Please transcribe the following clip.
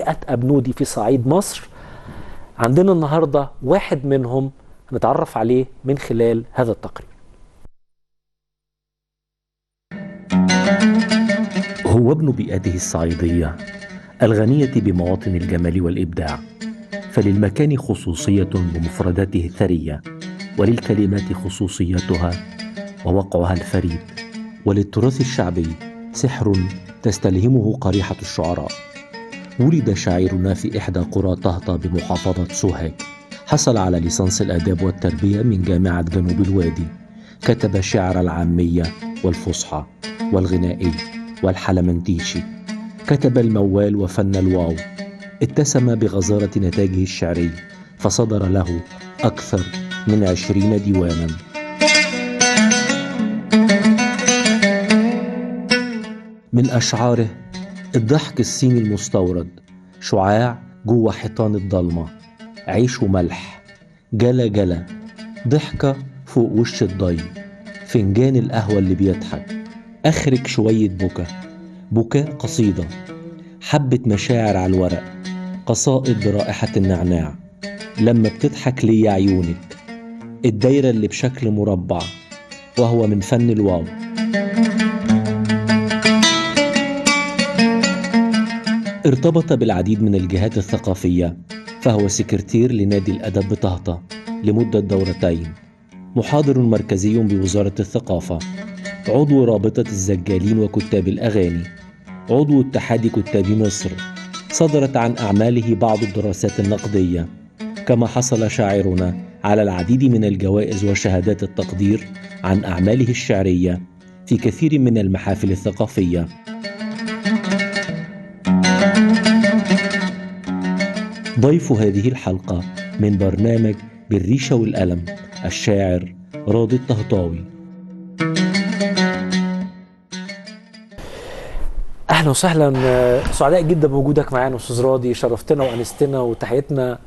أبنودي في صعيد مصر. عندنا النهاردة واحد منهم هنتعرف عليه من خلال هذا التقرير. هو ابن بيئته الصعيدية الغنية بمواطن الجمال والإبداع، فللمكان خصوصية بمفرداته الثرية، وللكلمات خصوصيتها ووقعها الفريد، وللتراث الشعبي سحر تستلهمه قريحة الشعراء. ولد شاعرنا في إحدى قرى طهطا بمحافظة سوهاج، حصل على ليسانس الآداب والتربية من جامعة جنوب الوادي، كتب شعر العامية والفصحى والغنائي والحلمنتيشي، كتب الموال وفن الواو، اتسم بغزارة نتاجه الشعري فصدر له أكثر من 20 ديوانا. من أشعاره الضحك الصيني المستورد، شعاع جوه حيطان الضلمة، عيش وملح، جلا جلا، ضحكة فوق وش الضي، فنجان القهوة اللي بيضحك، أخرج شوية بكا، بكاء قصيدة، حبة مشاعر على الورق، قصائد برائحة النعناع، لما بتضحك لي عيونك، الدايرة اللي بشكل مربع، وهو من فن الواو. ارتبط بالعديد من الجهات الثقافية، فهو سكرتير لنادي الأدب بطهطا لمدة دورتين، محاضر مركزي بوزارة الثقافة، عضو رابطة الزجالين وكتاب الأغاني، عضو اتحاد كتاب مصر. صدرت عن أعماله بعض الدراسات النقدية، كما حصل شاعرنا على العديد من الجوائز وشهادات التقدير عن أعماله الشعرية في كثير من المحافل الثقافية. ضيف هذه الحلقة من برنامج بالريشة والقلم الشاعر راضي الطهطاوي. اهلا وسهلا، سعداء جدا بوجودك معانا استاذ راضي، شرفتنا وانستنا، وتحياتنا